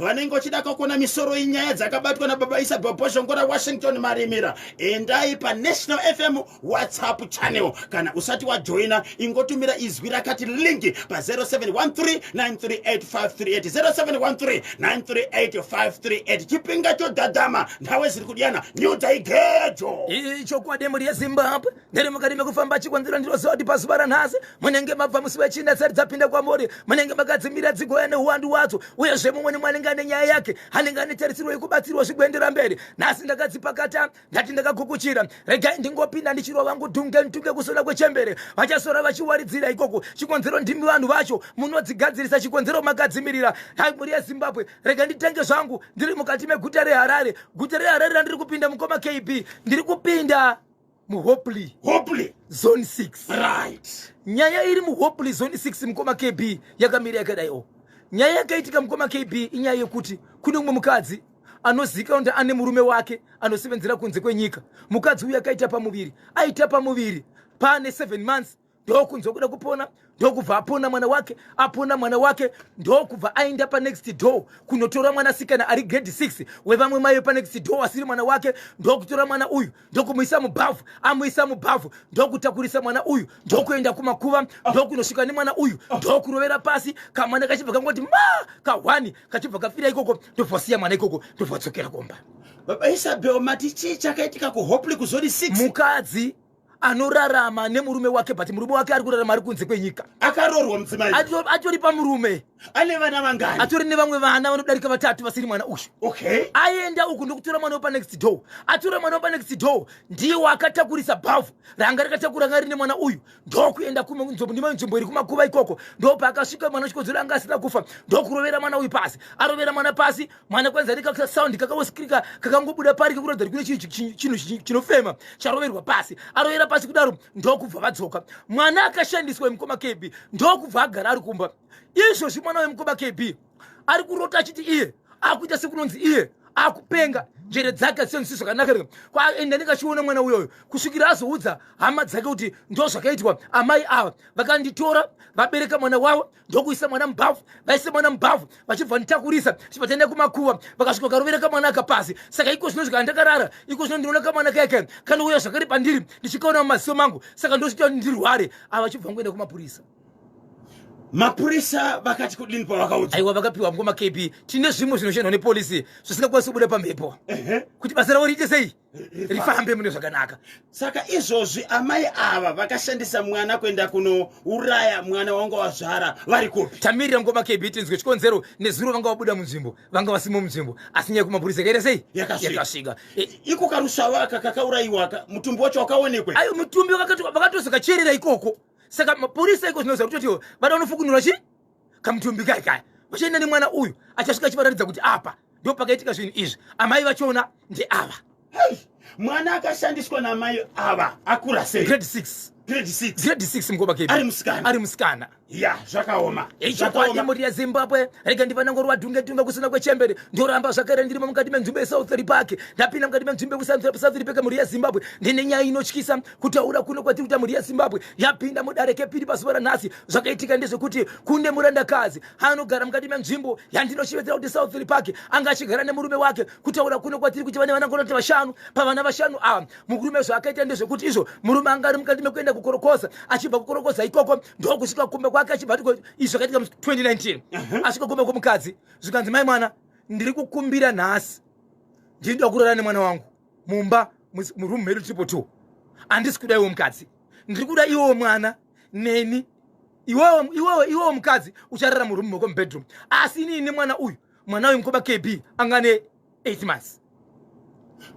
Vanenge vachida kuona misoro yenyaya dzakabatwa nababa Isabel Bhozhongora, Washington Marimira, endai paNational FM WhatsApp channel. Kana usati wajoina, ingotumira izwi rakati link pa0713 938 538, 0713 938 538. Chipinga chodhadhama, ndawe ziri kudiyana nyudza igejo. Ichokwadi, mhuri yeZimbabwe, ndiri mukati mekufamba. Chikonzero ndinoziva kuti pazuva ranhasi munenge mabva musi wechina dzati dzapinda kwamuri, munenge makadzimira dzigoya neuwandu hwadzo. Uyezve mumwe nemumwe anenge ane nyaya yake, anenge ane tarisiro yekubatsirwa zvikuendera mberi. Nhasi ndakadzipakata, ndati ndakagukuchira, regai ndingopinda ndichirova vangu dhunge ntunge kusona kwechembere, vachasora vachiwaridzira ikoko. Chikonzero ndimi vanhu vacho munodzigadzirisa, chikonzero makadzimirira. Hai, mhuri yeZimbabwe, rega nditenge zvangu. Ndiri mukati meguta reHarare. Guta reHarare randiri kupinda, mukoma KB, ndiri kupinda muHopley. Hopley. Zone 6. Nyaya iri muHopley Zone 6, mukoma KB, yakamira yakadaiwo. Nyaya yakaitika, mukoma KB, inyaya yekuti kune mumwe mukadzi anozivikanwa kuti ane murume wake anosevenzera kunze kwenyika. Mukadzi uyu akaita pamuviri, aita pamuviri paane 7 months, ndokunzwa kuda kupona, ndokubva apona mwana wake. Apona mwana wake, ndokubva aenda panext door kunotora mwanasikana ari grade 6 wevamwe mai vepanext door, asiri mwana wake. Ndokutora mwana uyu, ndokumuisa mubhavhu. Amuisa mubhavhu, ndokutakurisa mwana uyu, ndokuenda kumakuva, ndokunosvika nemwana uyu, ndokurovera pasi. Kamwana kachibva kangoti ma ka1, kachibva kafira ikoko. Ndobva siya mwana ikoko, ndobva dzokera kumba. Baba Isabel, mati chii chakaitika kuHopley kuZone 6? Mukadzi anorarama nemurume wake, but murume wake ari kurarama ari kunze kwenyika. Akaroorwa mudzimai? Atori pamurume. Ane vana vangani? Atori nevamwe vana vanodarika vatatu vasiri mwana uyu. Aenda uku ndokutora mwana wepanext door. Atora mwana wepanext door, ndiye wakatakurisa bhavhu ranga rakatakura, ranga rine mwana uyu, ndokuenda ndima nzvimbo iri kumakuva ikoko. Ndopaakasvika mwana, chikonzero anga asina kufa, ndokurovera mwana uyu pasi. Arovera mwana pasi, mwana kwanza nekasound kakaosikirika kakangobuda pari kekuratidza kuti kune chinhu chinofema charoverwa pasi. Arovera pasi kudaro, ndokubva vadzoka. Mwana akashandiswa, mukoma KB, ndokubva agara ari kumba. Izvozvi mwana wemukoma KB ari kurota achiti iye akuita sekunonzi iye akupenga, njere dzake hadzisenzisi zvakanaka. Kwaenda ndingachiona mwana uyoyo kusvikira azoudza hama dzake kuti ndo zvakaitwa. Amai ava vakanditora, vabereka mwana wavo, ndokuisa mwana mubhavhu. Vaise mwana mubhavhu, vachibva nditakurisa, tichibva taenda kumakuva. Vakasvika vakarovereka mwana aka pasi. Saka iko zvino zvikana ndakarara, iko zvino ndinoona kamwana kaya kanouya zvakare pandiri, ndichikaona mumaziso mangu, saka ndosvita kuti ndirware. Ava vachibva ngoenda kumapurisa. Mapurisa vakati kudini pavakaudzwa? Aiwa, vakapiwa, mukoma KB. Tine zvimwe zvinoshandwa nepolisi zvisingakwanisi kubuda pamhepo kuti basa ravo riite sei, rifambe mune zvakanaka. Saka izvozvi amai ava vakashandisa mwana kuenda kunouraya mwana wanga wazvara vari kupi? Tamirira, mukoma KB, tinzwe chikonzero. Nezuro vanga vabuda munzvimbo, vanga vasimo munzvimbo, asi nyaya kumapurisa yakaita sei? Yakasvika. Yakasvika. Iko karusvava aka kakaurayiwa ka, mutumbi wacho wakaonekwe? Ayo, mutumbi vakatozokacherera ikoko. Saka mapurisa iko zvinoziva kutoti vada unofukunura chi kamutumbi kai kaya, vachienda nemwana uyu, achasvika achivaratidza kuti apa ndo pakaitika zvinhu izvi. Amai vachona ndeava. Hey, mwana akashandiswa namai ava akura sei? Grade 6. Grade 6? Grade 6, mukoma KB. Ari musikana? Ari musikana. Ya, zvakaoma. Ichokwadi, mhuri yeZimbabwe, rega ndivanangorwa dhunge tunga kusina kwechembere. Ndoramba zvakare ndirimo mukati menzvimbo yeSouth Park. Ndapinda mukati menzvimbo yekuSouth Park. Mhuri yeZimbabwe, ndine nyaya inotyisa kutaura kuno kwatiri kuita. Mhuri yeZimbabwe, yapinda mudare kepiri pazuva ranhasi. Zvakaitika ndezvekuti kune murandakadzi anogara mukati menzvimbo yandinoshevedzera kuti South Park. Anga achigara nemurume wake. Kutaura kuno kwatiri kuti vane vana ngonoti vashanu. Pavana vashanu ava, murume zvaakaita ndezvekuti izvo murume anga ari mukati mekuenda kukorokoza. Achibva kukorokoza ikoko, ndokusvika kumba kwake, achibva ati izvi zvakaitika mu2019. Asvika kumba kwomukadzi, zvikanzi, "Mai mwana, ndiri kukumbira nhasi, ndinoda kurara nemwana wangu mumba murumu medu 222. Handisi kuda iwo mukadzi, ndiri kuda iwowo mwana neni. Iwewo, iwewo, iwewo mukadzi ucharara murumu mako mubedroom, asi inini nemwana uyu." Mwana uyu, mukoma KB, anga ne 8 months.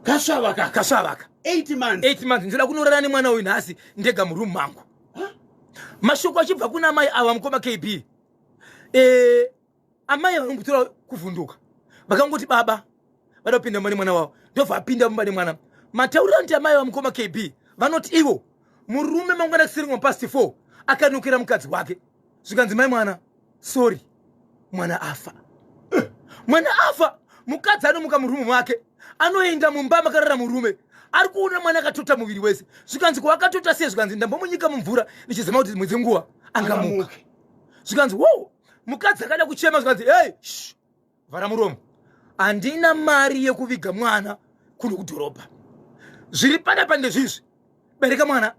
Kasvava ka. Kasvavaka. 8 months. 8 months. "Ndinoda kunorara nemwana uyu nhasi ndega murumu mangu." Mashoko achibva kuna amai ava, mukoma KB, amai vanombotora kuvhunduka, vakangoti baba vada kupinda mumba nemwana wavo, ndobva apinda mumba nemwana. Matauriro anoti amai vamukoma KB vanoti ivo murume mangwana kusiringwa past 4 akanukira mukadzi wake, zvikanzi, "Mai mwana, sorry, mwana afa." Mwana afa. Mukadzi anomuka murumu make, anoenda mumba makarara murume, ari kuona mwana akatota muviri wese. Zvikanzi, "Kwakatota sei?" Zvikanzi, "Ndambomunyika mumvura ndichizama kuti mwedzi nguva angamuka." Zvikanzi, "Wo." Mukadzi akada kuchema, zvikanzi, "Hey, shh." Vhara muromo. Handina mari yekuviga mwana kuno kudhorobha. Zviri panapa ndezvizvi. Bereka mwana.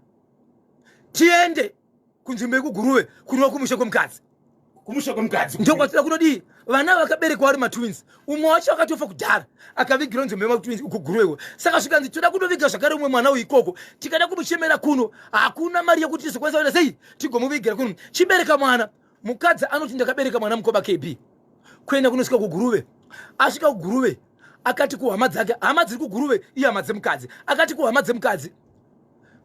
Tiende kunzvimbo yekuGuruve kunova kumusha kwemukadzi. Kumusha kwemukadzi. Ndokwatira kunodii? Vana vakaberekwa vari matwins. Umwe wacho akatofa kudhara akavigirwa nzvimbo yematwins kuGuruve. Saka zvikanzi toda kunoviga zvakare umwe mwana uyu ikoko. Tikada kumuchemera kuno hakuna mari yekuti tizokwanisa kuita sei tigomuvigira kuno. Chibereka mwana. Mukadzi anoti ndakabereka mwana mukoba KB kuenda kunosvika kuGuruve. Asvika kuGuruve akati kuhama dzake, hama dziri kuGuruve ihama dzemukadzi. Akati kuhama dzemukadzi,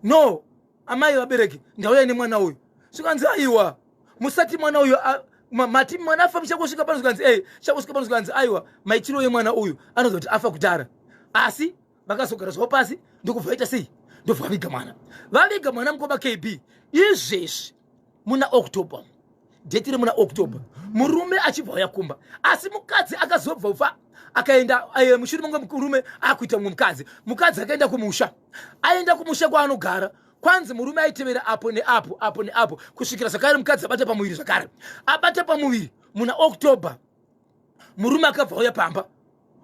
no amai vabereki ndauya nemwana uyu. Zvikanzi aiwa musati mwana uyu mati mwana afa muchangosvika pano. Zvikanzi ei changosvika pano. Zvikanzi aiwa maitiro yemwana uyu anoziva kuti afa kudhara. Asi vakazogara zvavo pasi ndokubva vaita sei, ndobva vaviga mwana. Vaviga mwana mukoba KB izvezvi muna October, date remuna October, murume achibva uya kumba. Asi mukadzi akazobva ufa akaenda mushure mumwe murume akuita mumwe mukadzi. Mukadzi akaenda kumusha, aenda kumusha kwaanogara kwanzi murume aitevera apo neapo apo neapo kusvikira zvakare mukadzi abata pamuviri zvakare. Abata pamuviri muna October, murume akabva uya pamba,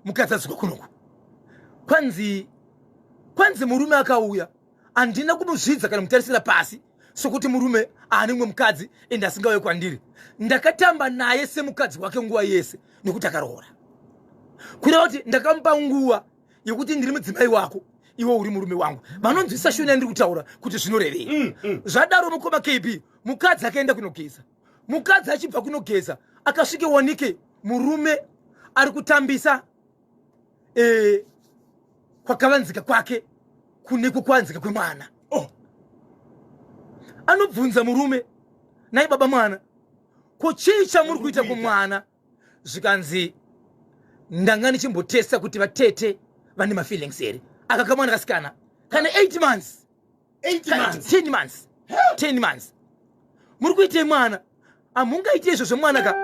mukadzi adzoka kunoku. Kwanzi murume akauya, handina kumuzvidza kana mutarisira pasi sokuti murume aane mumwe mukadzi ende asingauye kwandiri. Ndakatamba naye semukadzi wake nguva yese nekuti akaroora. Kureva kuti ndakamupa nguva yekuti ndiri mudzimai wako, iwe uri murume wangu. Vanonzwisa shona yandiri kutaura kuti zvinorevei. Zvadaro mukoma KB, mukadzi akaenda kunogeza. Mukadzi achibva kunogeza akasvike wanike murume ari kutambisa kwakavanzika kwake kune kukwanzika kwemwana. Oh. Anobvunza murume, nai baba mwana, ko chii chamuri kuita kumwana? Zvikanzi ndanga ndichimbotesta kuti vatete vane mafeelings here. Aka kamwana kasikana kane 8 months. 8 months. 10 months. 10 months. Muri kuitei mwana? Hamungaite izvo zvemwana ka.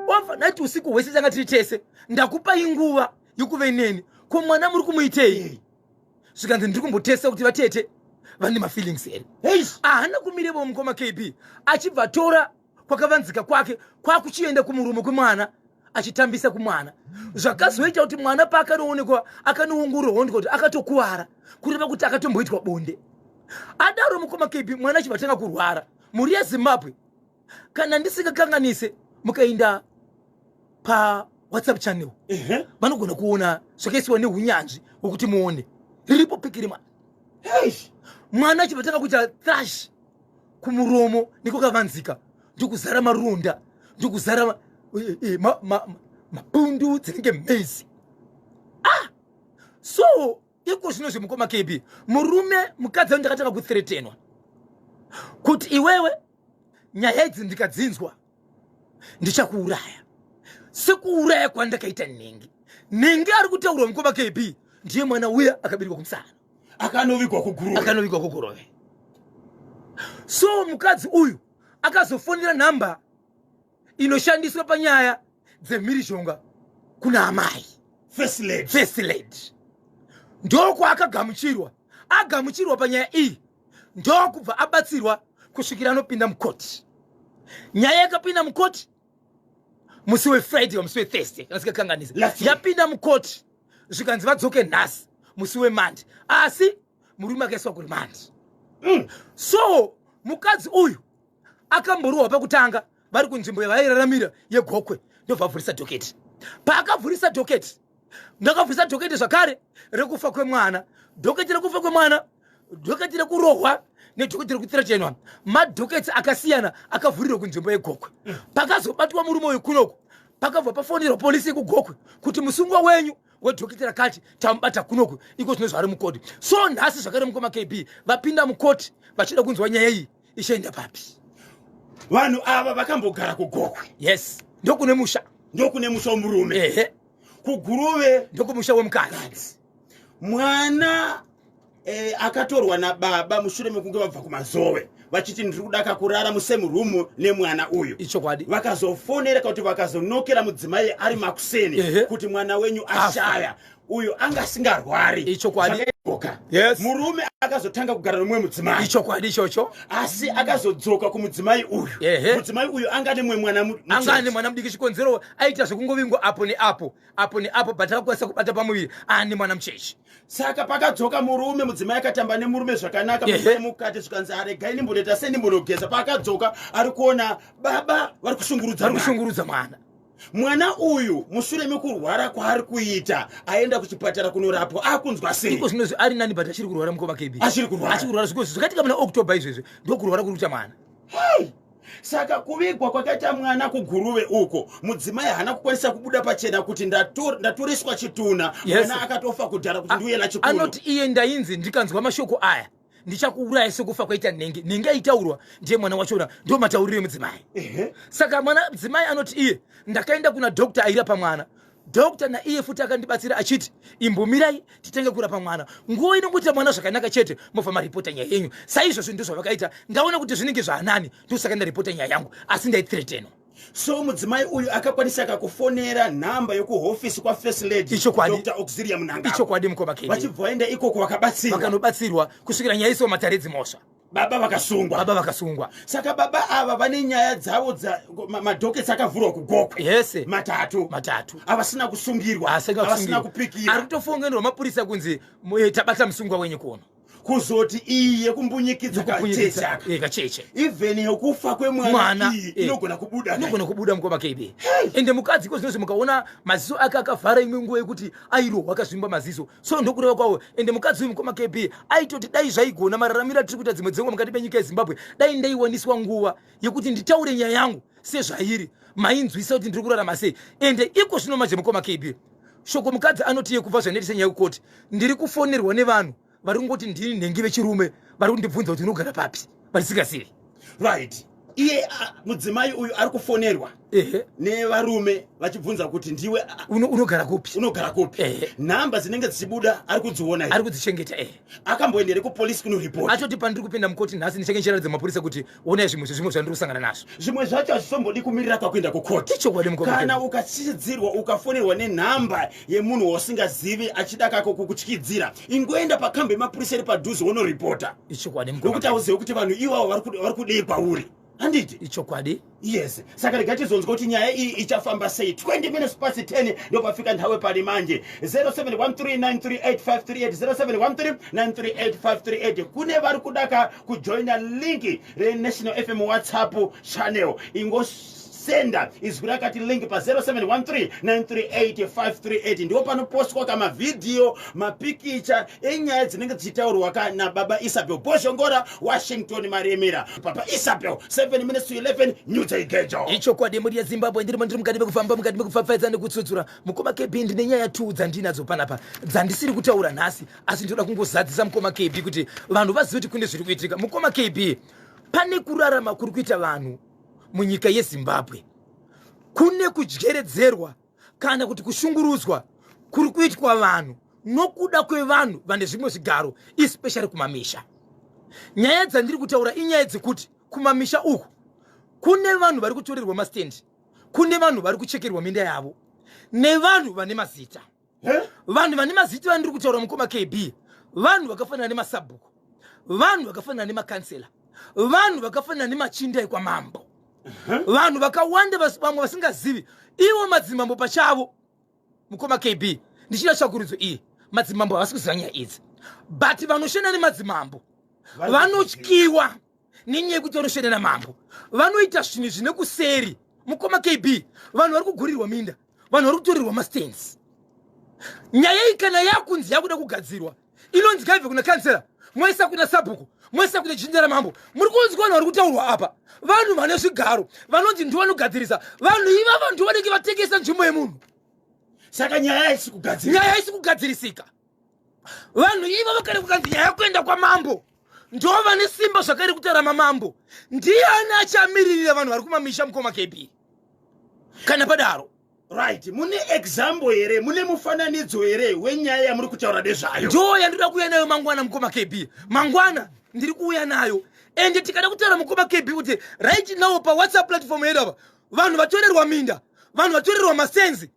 Overnight usiku hwese tanga tiri tese. Ndakupai nguva yekuve neni. Ko mwana muri kumuitei? Zvikanzi ndiri kumbotesta kuti vatete vane mafeelings here. Ahana kumirevo mukoma KB achibva tora kwakavanzika kwake kwakuchienda kumurume kwemwana achitambisa kumwana. Zvakazoita kuti mwana paakanoonekwa akanoongororwa onekwa kuti akatokuvara, kureva kuti akatomboitwa bonde. Adaro mukoma KB, mwana achibva tanga kurwara. Mhuri yeZimbabwe, kana ndisingakanganise mukaenda paWhatsApp channel vanogona kuona zvakaisiwa neunyanzvi hwekuti muone riripo piki remwana. Mwana achibva tanga kuita thrash kumuromo nekwakavanzika, ndokuzara maronda, ndokuzara mapundu dzinenge mhezi. So iko zvino zvemukoma KB, murume mukadzi wangu ndakatanga kuthreatenwa kuti iwewe nyaya idzi ndikadzinzwa ndichakuuraya sekuuraya kwandakaita nhingi. Nhingi ari kutaurwa mukoma KB ndiye mwana uya akaberekwa kumusana akanovigwa kuGuruve. Akanovigwa kuGuruve. So mukadzi uyu akazofonera nhamba inoshandiswa panyaya dzemhirizhonga kuna amai First Lady. First Lady ndokwaakagamuchirwa. Agamuchirwa panyaya iyi ndokubva abatsirwa kusvikira anopinda mukoti. Nyaya yakapinda mukoti musi weFriday, musi weThursday kana sikakanganisa, Last week. yapinda mukoti zvikanzi vadzoke nhasi musi weMonday, asi murume akaiswa kuremand. So mukadzi uyu akamborohwa pakutanga vari kunzvimbo yavairaramira yeGokwe, ndobva avhurisa docket. Paakavhurisa docket, ndakavhurisa docket zvakare rekufa kwemwana, docket rekufa kwemwana, docket rekurohwa nedocket rekuthreatenwa, madockets akasiyana akavhurirwa kunzvimbo yeGokwe. Pakazobatwa murume uyu kunoku, pakabva pafonirwa polisi yekuGokwe kuti musungwa wenyu wedocket rakati tamubata kunoku iko zvino zvaari mukoti. So nhasi zvakare mukoma KB vapinda mukoti vachida kunzwa nyaya iyi ichaenda papi. Vanhu ava vakambogara kuGokwe. Yes, ndokune musha. Ndokune musha wemurume. Ehe. KuGuruve ndokumusha wemukadzi. Mwana akatorwa nababa mushure mekunge vabva kuMazowe vachiti ndiri kudaka kurara musame room nemwana uyu. Ichokwadi. Vakazofonera kuti vakazonokera mudzimai ari makuseni kuti mwana wenyu ashaya uyu anga asingarwari. Ichokwadi. Akazodzoka. Yes. Murume akazotanga kugara nomumwe mudzimai. Ichokwadi ichocho. Asi akazodzoka kumudzimai uyu. Mudzimai uyu anga nemumwe mwana anga ane mwana mudiki. Chikonzero aita zvekungovingwa apo neapo, apo neapo, but akakwanisa kubata pamuviri ane mwana mucheche. Saka pakadzoka murume, mudzimai akatamba nemurume zvakanaka, mukati zvikanzi aregai ndimbonoita sei, ndimbonogeza. Paakadzoka ari kuona baba vari kushungurudza vari kushungurudza mwana. Mwana uyu mushure mekurwara kwaari kuita aenda kuchipatara kunorapwa, akunzwa sei? Iko zvinozvi ari nani, but achiri kurwara, mukoma KB. Achiri kurwara. Achiri kurwara. Zviko zvakaitika muna October izvezvi, ndokurwara kuri kuita mwana. Hey! Saka kuvigwa kwakaita mwana kuGuruve uko, mudzimai haana kukwanisa kubuda pachena kuti ndatoreswa chitunha. Mwana akatofa kudhara, kuti ndiuye nachikuno. Anoti iye, ndainzi ndikanzwa mashoko aya ndichakuuraya sekufa kwaita nhengi. Nhengi aitaurwa ndiye mwana wachona, ndo matauriro emudzimai. Saka mwana mudzimai anoti iye, ndakaenda kuna doctor airapa mwana. Doctor naiye futi akandibatsira achiti imbomirai titenge kurapa mwana, nguva inongoita mwana zvakanaka chete mobva maripota nyaya yenyu. Saizvozvo ndozvavakaita. Ndaona kuti zvinenge zvaanani, ndosaka ndaripota nyaya yangu, asi ndaithreatenwa. So mudzimai uyu akakwanisa akakufonera nhamba yokuhofisi kwaFirst Lady. Ichokwadi. Dr Auxilia Mnangagwa. Ichokwadi, mukoma Kedi. Vachibva vaenda ikoko, vakabatsirwa. Vakanobatsirwa kusvikira nyaya isiwa matare dzimhosva. Baba vakasungwa. Baba vakasungwa. Saka baba ava vane nyaya dzavo dza madockets akavhurwa kuGokwe. Yese. Matatu. Matatu. Avasina kusungirwa, avasina kupikira. Ari kutofongerwa mapurisa kunzi tabata musungwa wenyu kuno. Kuzoti iyi yekumbunyikidza kacheche aka. Kacheche. Even yokufa kwemwana mwana iyi inogona kubuda. Inogona kubuda, mukoma KB. Ende mukadzi ko zvinozvi mukaona maziso ake akavhara, imwe nguva yekuti airohwa akazvimba maziso, so ndokureva kwavo. Ende mukadzi uyu, mukoma KB, aitoti dai zvaigona, mararamiro atiri kuita dzimwe dzenguva mukati menyika yeZimbabwe, dai ndaiwaniswa nguva yekuti nditaure nyaya yangu sezvairi, mainzwisa kuti ndiri kurarama sei. Ende iko zvino manje, mukoma KB, shoko mukadzi anoti yekubva zvandaitisa nyaya yekukoti, ndiri kufonerwa nevanhu vari kungoti ndini nhengi, vechirume vari kundibvunza kuti unogara papi, vandisingazivi. Right, iye mudzimai uyu ari kufonerwa nevarume vachibvunza kuti ndiwe Unogara kupi? Unogara kupi? Nhamba dzinenge dzichibuda ari kudziona. Ari kudzichengeta, ehe. Akamboendere kupolisi kunoripota? Atoti pandiri kupinda mukoti nhasi ndichange ndichiratidza mapurisa kuti onai zvimwe zvezvimwe zvandiri kusangana nazvo. Zvimwe zvacho hazvizombodi kumirira kwakuenda kukoti. Ichokwadi, mukoma. Kana ukachidzirwa, ukafonerwa nenhamba yemunhu wausingazivi achida kako kukutyidzira, ingoenda pakambi yemapurisa iri padhuze wonoripota. Ichokwadi, mukoma. Nokuti hauzivi kuti vanhu ivavo vari kudei kwauri, handiti? Ichokwadi. Yes, saka rega tizonzwa kuti nyaya iyi ichafamba sei. 20 minutes past 10 ndopafika nthawe pali manje. 0713938538, 0713938538. Kune vari kudaka kujoina link reNational FM WhatsApp channel, ingosenda izwi rakati link pa 0713938538. Ndipo panopostwa kamavhidhiyo, mapikicha enyaya dzinenge dzichitaurwa ka nababa Isabel Bozhongora Washington Maremera. Papa Isabel, 7 minutes to 11, nyudza igejo. Ichokwadi, mhuri yeZimbabwe, ndiri mukati mekufamba, mukati mekupfapfaidza nekutsudzura. Mukoma KB, ndine nyaya tu dzandinadzo panapa dzandisiri kutaura nhasi, asi ndinoda kungozadzisa, mukoma KB, kuti vanhu vazive kuti kune zviri kuitika. Mukoma KB, pane kurarama kuri kuita vanhu munyika yeZimbabwe, kune kudyeredzerwa kana kuti kushungurudzwa kuri kuitwa vanhu nokuda kwevanhu vane zvimwe zvigaro, especially kumamisha. Nyaya dzandiri kutaura inyaya dzekuti kumamisha uku kune vanhu vari kutorerwa mastendi, kune vanhu vari kuchekerwa minda yavo nevanhu vane mazita. Vanhu vane mazita vandiri kutaura, mukoma KB, vanhu vakafanana nemasabhuku, vanhu vakafanana nemakansela, vanhu vakafanana nemachinda ekwamambo, vanhu vakawanda vamwe vasingazivi ivo madzimambo pachavo. Mukoma KB, ndichida tsvakurudzo iyi, madzimambo havasi kuziva nyaya idzi, but vanoshanda nemadzimambo vanotyiwa nenyaya yekuti vanoshanda namambo vanoita zvinhu zvine kuseri. Mukoma KB, vanhu vari kugurirwa minda, vanhu vari kutorerwa mastands. Nyaya iyi kana yakunzi yakuda kugadzirwa, inonzi ngaibve kuna kansela, moisa kuna sabhuku, moisa kuna jinda ramambo. Muri kunzwa vanhu vari kutaurwa apa, vanhu vane zvigaro vanonzi ndivo vanogadzirisa. Vanhu ivava ndivo vanenge vatengesa nzvimbo yemunhu. Saka nyaya haisi kugadzirisa. Nyaya haisi kugadzirisika. Vanhu ivavo kana kukanzi nyaya kuenda kwamambo, ndo vane simba zvakare kutaura mamambo. Ndiani achamiririra vanhu vari kumamisha, mukoma KB, kana padaro? Right, mune example here, mune mufananidzo here wenyaya yamuri kutaura nezvayo? Ndo yandoda kuuya nayo mangwana, mukoma KB. Mangwana ndiri kuuya nayo. Ende tikada kutaura, mukoma KB, kuti right now paWhatsApp platform yedu apa, vanhu vatorerwa minda, vanhu vatorerwa masenzi,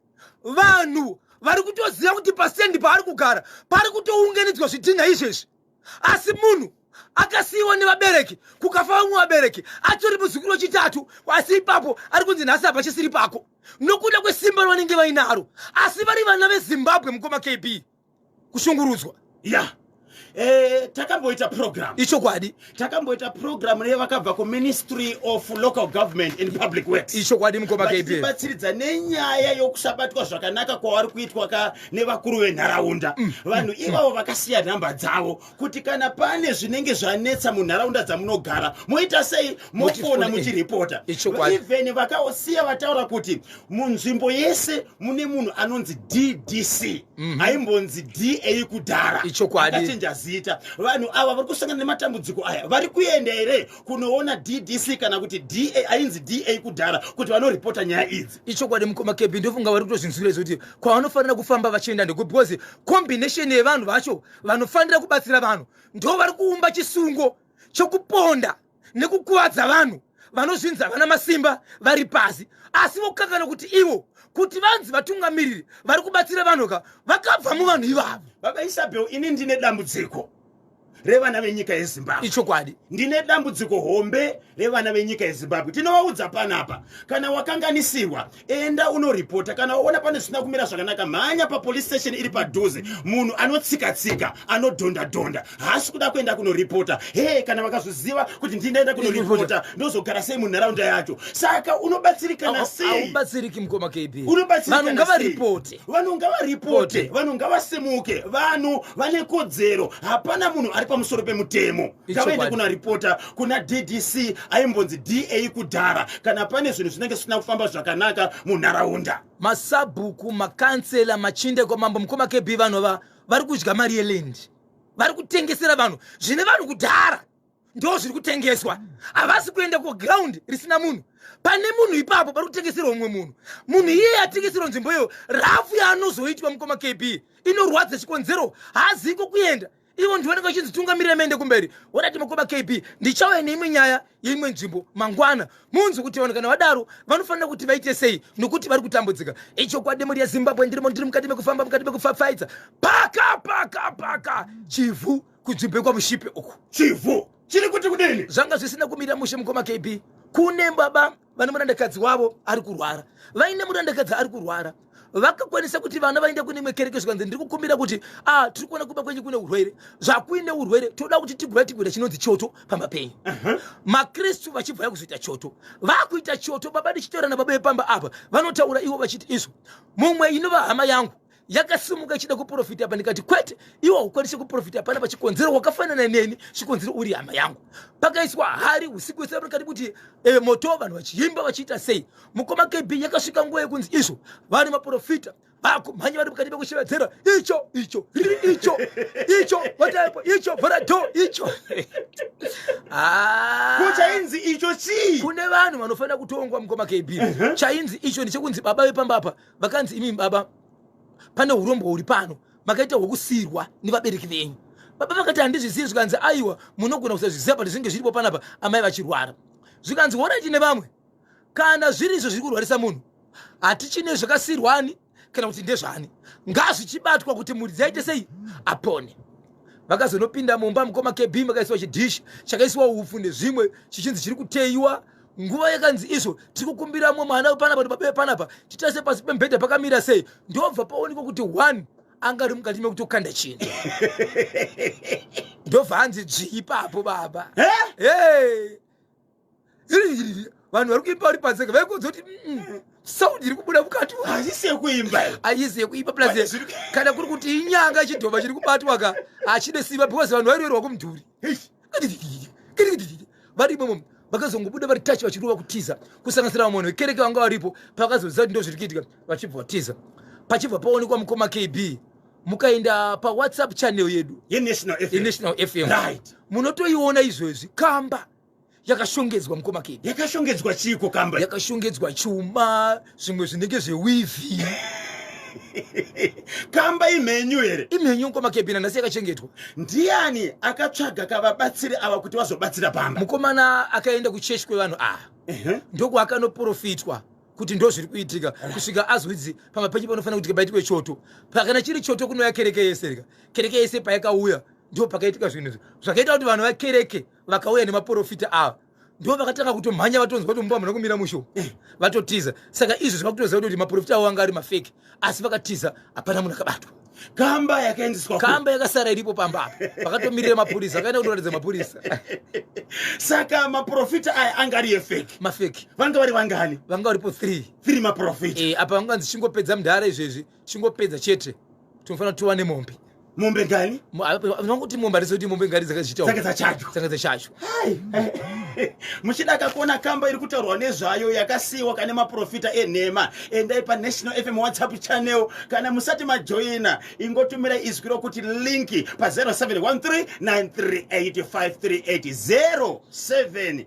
vanhu vari kutoziva kuti pasendi paari kugara pari kutounganidzwa zvidhinha izvezvi asi munhu akasiyiwa nevabereki kukafa vamwe vabereki atori muzukuru wechitatu asi ipapo ari kunzi nhasi hapachisiri pako nokuda kwesimba ravanenge vainaro asi vari vana vezimbabwe mukoma kb kushungurudzwa ya yeah. Eh, takamboita program ichokwadi takamboita program nevakabva kuministry of local government and public works ichokwadi mukoma kb batsiridza nenyaya yokusabatwa zvakanaka kwavari kuitwa ka nevakuru venharaunda mm. vanhu mm. ivavo vakasiya nhamba dzavo kuti kana pane zvinenge zvanetsa munharaunda dzamunogara moita sei mofona muchiripota even vakasiya vataura kuti munzvimbo yese mune munhu anonzi ddc mhm. aimbonzi da kudhara akachinja zita vanhu ava vari kusangana nematambudziko aya vari kuenda here kunoona ddc kana kuti da ainzi da kudhara kuti vanoripota nyaya idzi ichokwadi mukoma kebi ndofunga vari kutozvinzwira izvo kuti kwavanofanira kufamba vachienda ndekupi because combination yevanhu vacho vanofanira kubatsira vanhu ndo vari kuumba chisungo chokuponda nekukuvadza vanhu vanozvinzi havana masimba vari pasi asi vokakana kuti ivo kuti vanzi vatungamiriri vari kubatsira vanhu ka vakabva muvanhu ivavo baba isabel ini ndine dambudziko revana venyika yezimbabwe ichokwadi ndine dambudziko hombe revana venyika yezimbabwe tinovaudza panapa kana wakanganisirwa enda unoripota kana waona pane zvisina kumira zvakanaka mhanya papolice station iri padhuze munhu anotsika-tsika anodhonda-dhonda haasi kuda kuenda kunoripota he kana vakazoziva kuti ndindaenda kunoripota ndozogara sei munharaunda yacho saka unobatsirikana sei ubatsiriki mukoma kb unobatsirikana ngavaripote vanhu ngavaripote vanhu ngavasimuke vanhu vane kodzero hapana munhu ari pamusoro pemutemo ngavaende kuna ripota kuna ddc aimbonzi da kudhara kana pane zvinhu zvinenge zvisina kufamba zvakanaka munharaunda masabhuku makansela machinda kwamambo mukoma kb vanhu va vari kudya mari yeland vari kutengesera vanhu zvine vanhu kudhara ndo zviri kutengeswa havasi kuenda kuground risina munhu pane munhu ipapo pari kutengeserwa mumwe munhu munhu iyeye atengeserwa nzvimbo iyo rafu yaanozoitwa mukoma kb inorwadza chikonzero haazivi kokuenda ivo ndivanenge vachinzi tungamirira mende kumberi wadati mukoma kb ndichauya neimwe nyaya yeimwe nzvimbo mangwana munzi kuti vanhu kana vadaro vanofanira kuti vaite sei nokuti vari kutambudzika ichokwadi mhuri yezimbabwe ndirimo ndiri mukati mekufamba mukati mekufapfaidza paka paka paka chivhu kunzvimbo yekwamushipe uku chivhu chiri kuti kudini zvanga zvisina kumira mushe mukoma kb kune baba vane murandakadzi wavo ari kurwara vaine murandakadzi ari kurwara vakakwanisa kuti vana vaende kune imwe kereke zvikanzi ndiri kukumbira kuti a ah, tiri kuona kumba kwenyu kune urwere zvakuine urwere toda kuti tigova tigwira chinonzi choto pamba penyu makristu vachibva yakuzoita choto vakuita choto baba ndichitaura nababa vepamba apa vanotaura ivo vachiti izvo mumwe inova hama yangu yakasimuka ichida kuprofita apa ndikati kwete iwe haukwanisi kuprofita pana pachikonzero wakafanana neni chikonzero uri hama yangu pakaiswa hari usiku wese pakati kuti e, moto vanhu vachiimba vachiita sei mukoma kb yakasvika nguva yekunzi izvo vari maprofita vakumhanya vari mukati mekushevedzera icho icho riri icho icho vataipo icho vhura do icho ah. ko chainzi icho chii kune vanhu vanofanira kutongwa mukoma kb chainzi icho ndechekunzi baba vepamba apa vakanzi imi baba pane urombwa huri pano makaita hwokusirwa nevabereki venyu baba vakati handizvizivi zvikanzi aiwa munogona kusazviziva but zvinge zviripo panapa amai vachirwara zvikanzi horaiti nevamwe kana zviri izvo zviri kurwarisa munhu hatichine zvakasirwani kana kuti ndezvani ngazvichibatwa kuti mhuri dzaite sei apone vakazonopinda mumba mukoma kb makaiswa chidhishi chakaiswa upfu nezvimwe chichinzi chiri kuteiwa nguva yakanzi izvo tiri kukumbira mumwe mwana panapa baba panapa titase pasi pemubhedha pakamira sei ndobva paonekwa kuti one anga ari mukati mekutokanda chinhu ndobva hanzi dzvii ipapo baba vanhu vari kuimba vari panze vaikuudza kuti mm, saundi iri kubuda mukati haisi yekuimba haisi yekuimba plus kana kuri kuti inyanga chidhoma chiri kubatwa ka hachine simba because vanhu vairoerwa kumudhuri vari imomo vakazongobuda vari tachi vachirova kutiza kusanganisira vamwe vanhu vekereke vanga varipo pakazoziva kuti ndozviri kuitika vachibva vatiza pachibva paonekwa mukoma kb mukaenda pawhatsapp channel yedu yenational fm right. munotoiona izvezvi kamba yakashongedzwa mukoma kb yakashongedzwa chiiko kamba yakashongedzwa chuma zvimwe zvinenge zvewivhi kamba imhenyu here imhenyu mukoma kb nanhasi yakachengetwa ndiani akatsvaga kavabatsiri ava kuti vazobatsira pamba mukomana akaenda kuchechi kwevanhu ava ndokwaakanoprofitwa. kuti ndo zviri kuitika kusvika azwidzi pamba penyu panofanira kuti paitwe choto. Pakana chiri choto kunouya kereke yese rika. Kereke yese payakauya ndo pakaitika zvinhu izvi zvakaita kuti vanhu vakereke vakauya nemaprofita ava ndo vakatanga kutomhanya vatonzwa kuti mumba hamuna kumira musho eh. vatotiza. Saka izvi zvakutoziva kuti maprofita avo anga ari mafeki, asi vakatiza, hapana munhu akabatwa. Kamba yakaendeswa, kamba yakasara iripo pamba apa, vakatomirira mapurisa, vakaenda kutoratidza mapurisa. Saka maprofita aya anga ari efeki? Mafeki. Vanga vari vangani? Vanga varipo 3. 3 maprofita. Eh, apa vanganzi chingopedza mudhara izvezvi, chingopedza chete, tinofanira tova nemombe. Mombe ngani? Vanongoti mombe, handisi kuti mombe ngani dzakazichitawo dzanga dzachajwa, dzanga dzachajwa. Muchida kakuona kamba iri kutaurwa nezvayo yakasiyiwa kane maprofita enhema, endai paNational FM WhatsApp channel. Kana musati majoina, ingotumira izwi rokuti link pa 0713 938 538,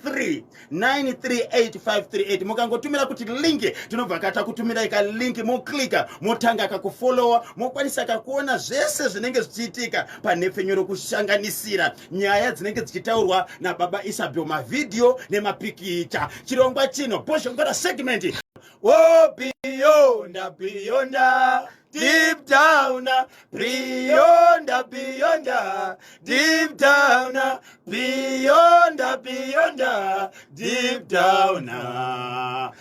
0713 938538. Mukangotumira kuti link, tinobva kata kutumirai kalink, moklika, motanga kakufollowa, mokwanisa kakuona zvese zvinenge zvichiitika panhepfenyuro, kushanganisira nyaya dzinenge dzichitaurwa nababa Isabel, mavhidhiyo nemapikicha. Chirongwa chino Bhozhongora segment. Oh, beyond, beyond, deep down, beyond, beyond, deep down, beyond, beyond, deep down. Ah,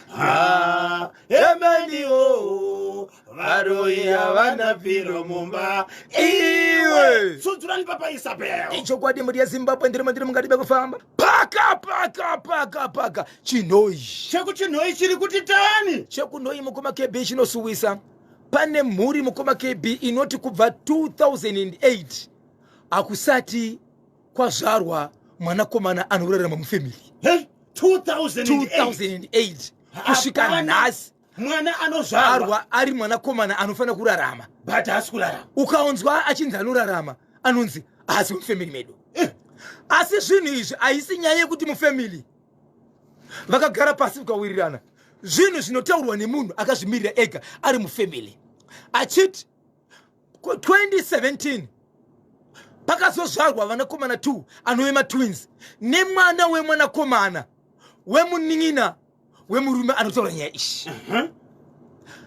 emeni o varoyi havana bviro mumba. Iwe tsudzurani papa Isabel. Ichokwadi, mhuri yeZimbabwe, ndiri mandiri mungadi bekufamba paka paka paka paka Chinhoi. ChekuChinhoi chiri kuti tani? ChekuNhoi, mukoma KB, chinosuwisa. Pane mhuri, mukoma KB, inoti kubva 2008 hakusati kwazvarwa mwanakomana anorarama mufamily. Hey, 2008? 2008 kusvika nhasi. Mwana anozvarwa ari mwanakomana anofanira kurarama. But haasi kurarama. Ukaonzwa achinzi anorarama, anonzi haasi mufamily medu. Asi zvinhu izvi haisi nyaya yekuti mufamily vakagara pasi vakawirirana. Zvinhu zvinotaurwa nemunhu akazvimirira ega ari mufamily, achiti 2017 pakazozvarwa vanakomana 2 anove matwins, nemwana wemwanakomana wemunin'ina wemurume anotaura nyaya ishi.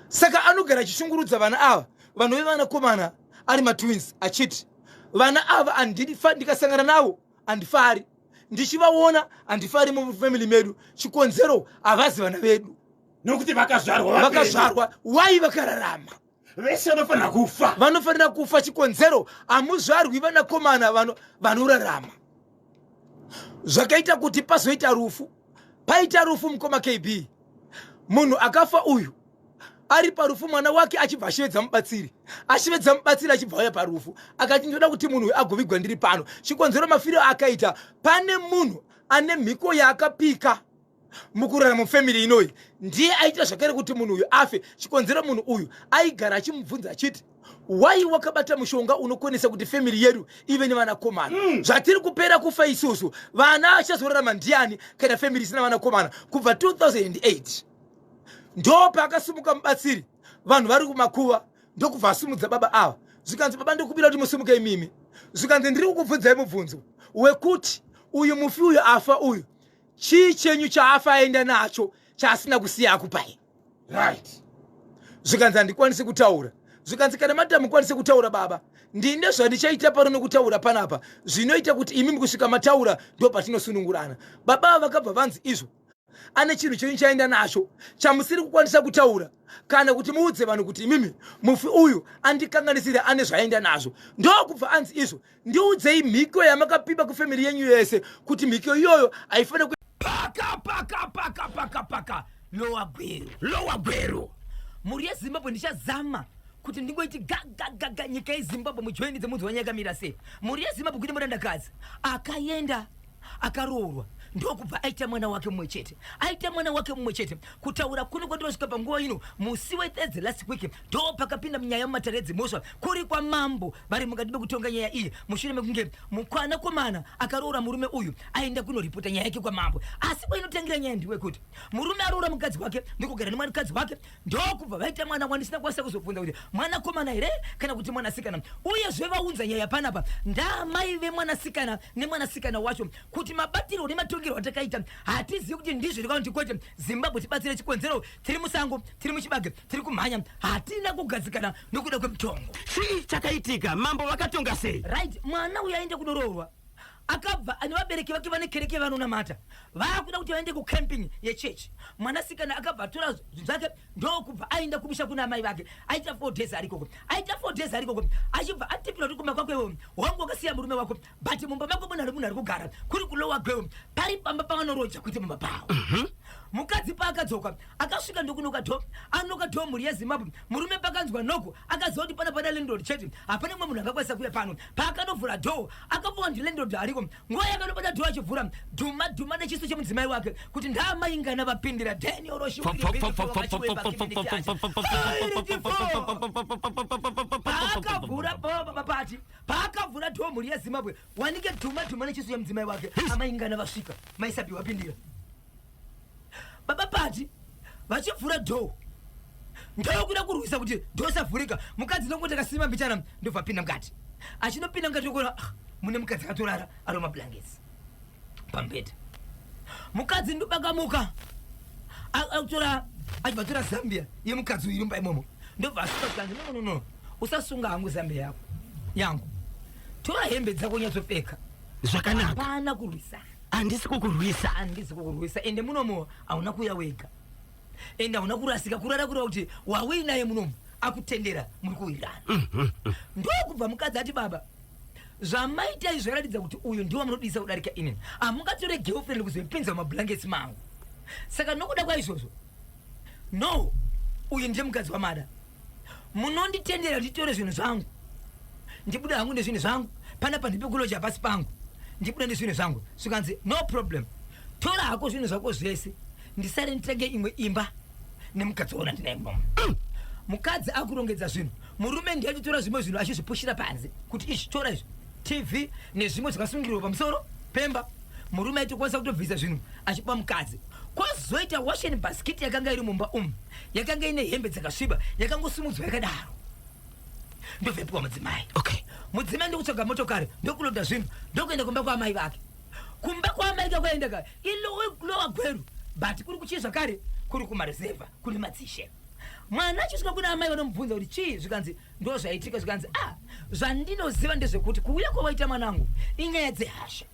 Saka anogara achishungurudza vana ava vanove vanakomana ari matwins, achiti vana ava ndikasangana navo handifari, ndichivaona handifari mufamily medu. Chikonzero, havazi vana vedu. Nokuti vakazvarwa. Vakazvarwa wai vakararama. Vese vanofanira kufa. Vanofanira kufa. Chikonzero, hamuzvarwi vanakomana vanorarama. Zvakaita kuti pazoita rufu. Paita rufu, mukoma KB, munhu akafa uyu ari parufu, mwana wake achibva ashivedza mubatsiri, ashivedza mubatsiri, achibva auya parufu, akati, "Ndinoda kuti munhu uyu agovigwa ndiri pano." Chikonzero, mafiro akaita, pane munhu ane mhiko yaakapika mukurarama mufamily inoyi, ndiye aita zvakare kuti munhu uyu afe. Chikonzero, munhu uyu aigara achimubvunza achiti, "Wai wakabata mushonga unokonesa kuti family yedu ive nevanakomana? Zvatiri kupera kufa isusu, vana achazorarama ndiani kana family isina vanakomana?" Kubva 2008 ndo paakasimuka mubatsiri, vanhu vari kumakuva, ndokubva asimudza baba ava. Zvikanzi, "Baba, ndikubira kuti musimuke imimi." Zvikanzi, "Ndiri kukubvunzai mubvunzo wekuti uyu mufi uyu afa uyu, chii chenyu chaafa aenda nacho chaasina kusiya akupai?" Zvikanzi, "Handikwanisi kutaura." Zvikanzi, "Kana mati hamukwanisi kutaura, baba, ndine zvandichaita pano nokutaura panapa zvinoita kuti imi kusvika mataura ndo patinosunungurana." Baba ava vakabva vanzi izvo, "Ane chinhu chenyu chaenda nacho chamusiri kukwanisa kutaura kana kuti muudze vanhu kuti imimi mufi uyu andikanganisire, ane zvaenda nazvo." Ndokubva anzi izvo, "Ndiudzei mhiko yamakapimba kufamily yenyu yese kuti mhiko iyoyo haifaniri." Paka paka paka paka paka Lower Gweru, Lower Gweru. Mhuri yeZimbabwe, ndichazama kuti ndingoiti gagagaga nyika yeZimbabwe mujoinidze munzi wanyakamira sei. Mhuri yeZimbabwe, kune murandakadzi akaenda akaroorwa, ndokubva aita mwana wake mumwe chete. Aita mwana wake mumwe chete, kutaura kuno kwatinosvika panguva ino, musi weThursday last week ndo pakapinda munyaya mumatare edzimhosva kuri kwamambo vari mukati mekutonga nyaya iyi, mushure mekunge mukwanakomana akaroora murume uyu aenda kunoripota nyaya yake kwamambo. Asi kwainotangira nyaya ndiwe kuti murume aroora mukadzi wake, ndokugara nemukadzi wake, ndokubva vaita mwana wandisina kukwanisa kuzobvunza kuti mwanakomana here kana kuti mwanasikana. Uyezve vaunza nyaya panapa ndamai vemwanasikana nemwanasikana wacho kuti mabatirwo nematongerwo. Matongero atakaita hatizivi kuti ndizvo here kana kuti kwete. Zimbabwe tibatsire. Chikonzero, tiri musango, tiri muchibage, tiri kumhanya, hatina kugadzikana nokuda kwemutongo. Chii chakaitika? Mambo vakatonga sei? Right, mwana uyu aende kunoroorwa, akabva ane vabereki vake vane kereke vanonamata, vaakuda kuti vaende kucamping yechechi. Mwanasikana akabva atora zvinhu zvake, ndokubva aenda kumusha kuna amai vake. Aita 4 days arikoko, aita 4 days arikoko, achibva atipira kuti kumba kwako iwewe wangu wakasiya murume wako, but mumba mako munhu ari, munhu ari kugara kuri kuLower Gweru, pari pamba pavanoroja kuite mumba pavo. Mukadzi paakadzoka, akasvika ndokunoka door. Anoka door, mhuri yeZimbabwe, murume pakanzwa knock akaziva kuti pana pada landlord chete, hapana mumwe munhu angakwanisa kuuya pano. Paakanovhura door, akafunga kuti landlord ariko. Nguva yakanobata door achivhura, dhuma dhuma nechiso chemudzimai wake kuti ndamaingana vapindira. Daniel Paakavhura pati paakavhura door, mhuri yeZimbabwe, wanike dhuma dhuma nechiso chemudzimai wake, amaingana vasvika, maisabi vapindira. Baba Pati vachivhura door, ndokuda kurwisa kuti door isavhurika. Mukadzi ndokuti akasima mbichana, ndobva apinda mukati. Achinopinda mukati, okona, ah, mune mukadzi akatorara ari mablankets pamubhedha. Mukadzi ndobakamuka akutora, achibva atora zambia yemukadzi uyu mumba imomo, ndobva asuka. Kanzi, "No, no, no, usasunga hangu zambia yako yangu, tora hembe dzako unyatsopfeka." Zvakanaka. Hapana kurwisana. Handisi kukurwisa. Handisi kukurwisa, ende munomo hauna kuuya wega, ende hauna kurasika. Kurara kureva kuti wauinaye munomu akutendera, muri kuwirirana. Ndokubva mukadzi ati, "Baba, zvamaita izvi zvaratidza kuti uyu ndiwo munodisa kudarika inini. Hamungatore girlfriend kuzoipinza mumablankets mangu. Saka nokuda kwaizvozvo, no, uyu ndiye mukadzi wamada. Munonditendera nditore zvinhu zvangu, ndibude hangu nezvinhu zvangu panapa? Ndipekuloja pasi pangu, ndibude nezvinhu zvangu." Zvikanzi, "No problem, tora hako zvinhu zvako zvese, ndisare nditenge imwe imba nemukadzi waona ndinaye munomu." Mukadzi akurongedza zvinhu, murume ndiye achitora zvimwe zvinhu achizvipushira panze kuti izvi, tora izvi, TV nezvimwe zvakasungirirwa pamusoro pemba. Murume aitokwanisa kutobvisa zvinhu achipa mukadzi. Kwazoita washing basket yakanga iri mumba umu, yakanga ine hembe dzakasviba, yakangosimudzwa yakadaro, ndobvepiwa mudzimai. Mudzimai ndokutsvaga motokari, ndokuloda zvinhu, ndokuenda kumba kwaamai vake. Kumba kwaamai kakwaenda ka iLower Gweru, but kuri kuchii zvakare, kuri kumareserva, kune madzishe. Mwana achisvika kuna amai, vanomubvunza kuti chii, zvikanzi ndo zvaitika. Zvikanzi, "Ah, zvandinoziva ndezvekuti kuuya kwawaita mwanangu inyaya dzehasha,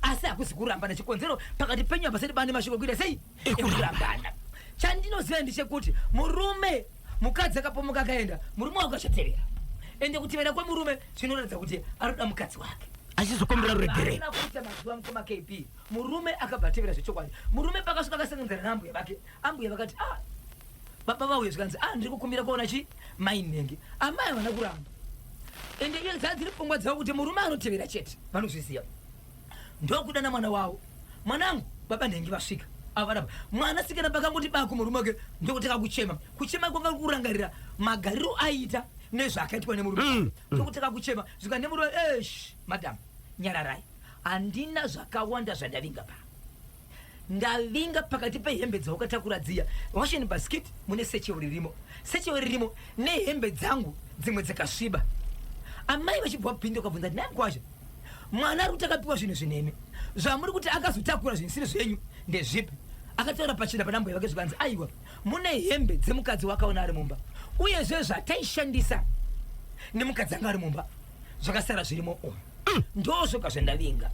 asi hakuzi kurambana. Chikonzero, pakati penyu hapasati pane mashoko kuita sei ekurambana. Chandinoziva ndechekuti murume, mukadzi akapomoka akaenda, murume wako achatevera, ende kutevera kwemurume zvinoratidza kuti anoda mukadzi wake." Achizokumbira ruregerero. Haana kuita mazuva, mukoma KB, murume akabva atevera zvechokwadi. Murume pakasvika akasanganidzana naambuya vake. Ambuya vakati, "Ah, baba vauya." Zvikanzi, "Ah, ndiri kukumbira kuona chi mai Nenge." Amai havana kuramba, ende iye dzaa dziri pfungwa dzavo kuti murume anotevera chete, vanozviziva. Ndokudana mwana wavo, "Mwanangu, baba Nenge vasvika." Avarapa mwana sikana pakangoti bako murume wake, ndokutanga kuchema. Kuchema kwanga kurangarira magariro aiita nezvaakaitwa nemurume. Ndokutanga kuchema. Zvika nemurume, "Esh, madam, nyararai, handina zvakawanda zvandavinga pa ndavinga pakati pehembe dzaukatakura dziya, washing basket mune satchel ririmo, satchel ririmo nehembe dzangu dzimwe dzakasviba." Amai vachibva vapinda, ukabvunza kuti, "Nai kwazvo, mwana ari kuti akapiwa zvinhu zvinemi, zvamuri kuti akazotakura zvinhu zvisiri zvenyu ndezvipi?" Akataura pachena panambuya vake. Zvikanzi, "Aiwa, mune hembe dzemukadzi wakaona ari mumba, uyezve zvataishandisa nemukadzi anga ari mumba zvakasara zvirimo umu, ndo zvoga zvandavinga."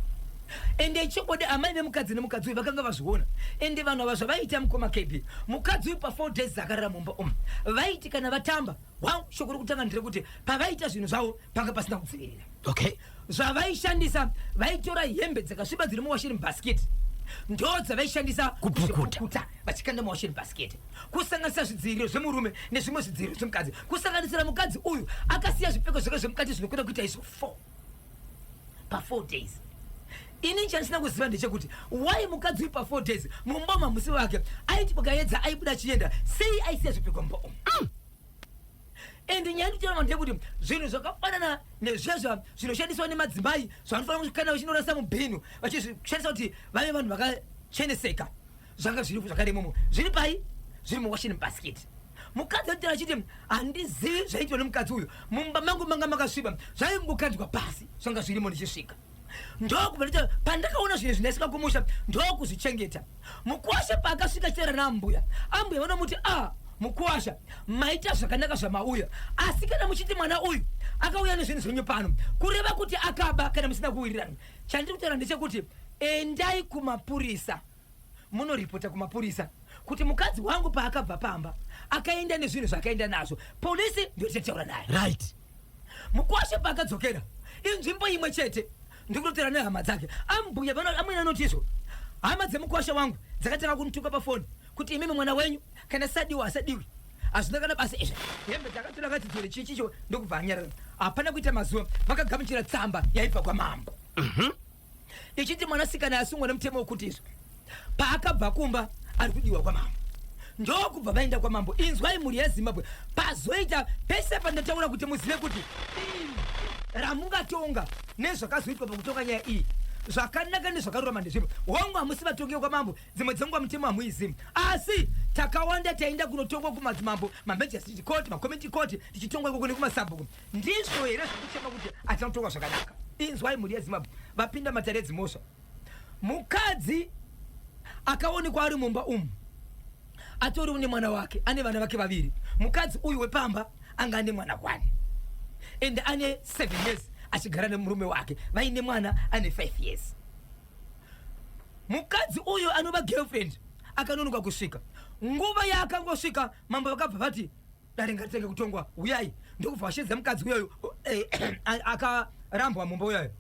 Ende chokwadi amai vemukadzi nemukadzi uyu vakanga vazviona. Ende vanhu ava zvavaita, mukoma KB, mukadzi uyu pa4 days akarara mumba umu, vaiti kana vatamba wangu, shoko rokutanga nderekuti pavaita zvinhu zvavo panga pasina kudzivirira. Zvavaishandisa, vaitora hembe dzakasviba dziri muwashing basket, ndo dzavaishandisa Kupukuta. kuzvipukuta, vachikanda muwashing basket, kusanganisa zvidziviriro zvemurume nezvimwe zvidziviriro zvemukadzi. Kusanganisira mukadzi uyu akasiya zvipfeko zvake zvemukati zvinokunda kuita izvo 4 pa4 days. Ini chandisina kuziva ndechekuti why mukadzi uyu pa4 days mumba mamusi wake aiti pakaedza aibuda achienda, sei aisiya zvipfeko mumba umu? Ende nyaya nditaura ndeyekuti zvinhu zvakafanana nezvezva zvinoshandiswa nemadzimai zvavanofanira kana vachinorasa mubhinu, vachizvishandisa kuti vave vanhu vakacheneseka, zvanga zviri zvakare imomo. Zviri pai? Zviri muwashing basket. Mukadzi anotaura achiti, "Handizivi zvaiitwa nemukadzi uyu mumba mangu, manga makasviba, zvaingokandwa pasi, zvanga zvirimo ndichisvika." Ndokubva pandakaona zvinhu zvinaisika kumusha, ndokuzvichengeta. Mukuwasha paakasvika chitaura naambuya, ambuya vanomuti, a ah, mukuwasha, maita zvakanaka zvamauya, asi kana muchiti mwana uyu akauya nezvinhu zvenyu pano, kureva kuti akaba kana musina kuwirirana. Chandiri kutaura ndechekuti endai kumapurisa, munoripota kumapurisa kuti mukadzi wangu paakabva pamba akaenda nezvinhu zvakaenda nazvo. Polisi ndio tichataura naye. Right. Mukwasha paakadzokera inzvimbo imwe chete ndikutotaura nehama dzake. Ambuya amwene anoti izvo hama dzemukwasha wangu dzakatanga kunituka pafoni kuti imimi mwana wenyu kana sadiwa asadiwi, hazvina kana basa izvi, hembe dzakatora akadzidzore chii chicho. Ndokubva anyarara. Hapana kuita mazuva vakagamuchira tsamba yaibva kwamambo ichiti mwanasikana asungwa nemutemo wekuti izvo paakabva kumba ari kudiwa kwamambo. Ndokubva vaenda kwamambo. Inzwai, mhuri yeZimbabwe, pazoita pese pandataura kuti muzive kuti ramungatonga nezvakazoitwa pakutonga nyaya iyi zvakanaka nezvakarurama ndezvipo. Hongu, hamusi vatongi kwamambo, dzimwe dzenguva mutemo hamuizivi, asi takawanda taenda kunotongwa kumadzimambo, mamagistrate court, macommunity court, tichitongwa ikoko nekumasabhuku. Ndizvo here zvekuchema kuti hatina kutongwa zvakanaka? Inzwai, mhuri yeZimbabwe, vapinda matare edzimhosva, mukadzi akaonekwa ari mumba umu atori nemwana wake, ane vana vake vaviri. Mukadzi uyu wepamba anga ane mwana kwani, ende ane 7 years achigara nemurume wake, vaine mwana ane 5 years. Mukadzi uyu anova girlfriend akanonoka kusvika. Nguva yaakangosvika, mambo vakabva vati dare ngaritenge kutongwa, uyai. Ndokubva vashedza mukadzi uyoyo akarambwa mumba uyoyo,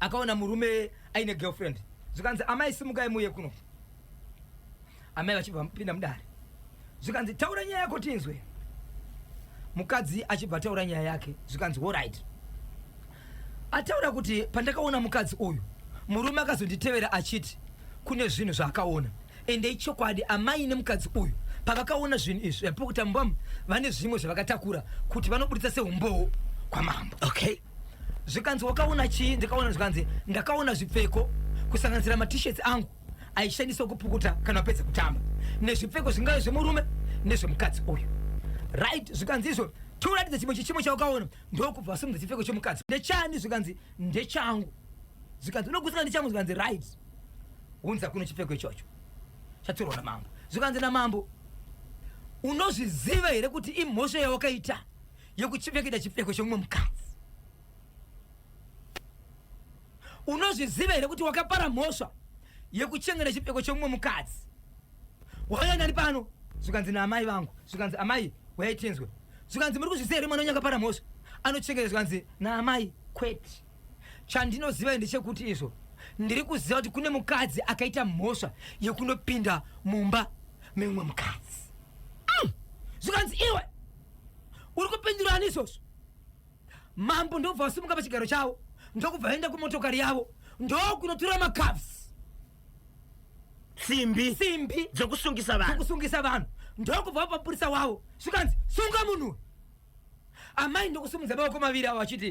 akaona murume aine girlfriend. Zvikanzi, "Amai, simukai muye kuno." Amai vachibva vapinda mudare. Zvikanzi, "Taura nyaya yako tinzwe." Mukadzi achibva taura nyaya yake. Zvikanzi, "Alright." Ataura kuti pandakaona mukadzi uyu, murume akazonditevera achiti kune zvinhu zvaakaona. Ende ichokwadi, amai nemukadzi uyu pavakaona zvinhu izvi zvapukuta mumba, vane zvimwe zvavakatakura kuti vanobudisa seumbowo kwamambo. Zvikanzi, "Wakaona chii?" "Ndikaona," zvikanzi, "ndakaona zvipfeko, kusanganisira matishets angu aishandiswa kupukuta kana wapedza kutamba, nezvipfeko zvingave zvemurume nezvemukadzi uyu." Right. Zvikanzi izvo, "Tiuratidze chimwe chichimo chawakaona." Ndokubva vasimudza chipfeko chemukadzi. "Ndechani?" Zvikanzi, "Ndechangu." Zvikanzi, "Unogutsikana ndechangu?" Zvikanzi, "Right, unza kuno chipfeko ichocho chatorwa namambo." Zvikanzi namambo, "Unozviziva here kuti imhosva yawakaita yekuchipfeketa chipfeko chemumwe mukadzi? Unozviziva here kuti wakapara mhosva yekuchengeta chipfeko chemumwe mukadzi? Wauya nani pano?" Zvikanzi, "Naamai vangu." Zvikanzi, "Amai, uyai tinzwe." Zvikanzi, "Muri kuzviziva here mwana wenyu akapara mhosva anochengeta?" Zvikanzi naamai, "Kwete, chandinoziva ndechekuti izvo ndiri kuziva kuti kune mukadzi akaita mhosva yekunopinda mumba memumwe mukadzi." Zvikanzi, "Iwe uri kupindura ani izvozvo?" Mambo ndobva vasimuka pachigaro chavo, ndokubva vaenda kumotokari yavo, ndokunotora macuffs. Simbi. Simbi. Dzekusungisa vanhu. Dzekusungisa vanhu. Ndokubva vapa mupurisa wavo. Zvikanzi, "Sunga munhu." Amai ndokusimudza maoko maviri avo vachiti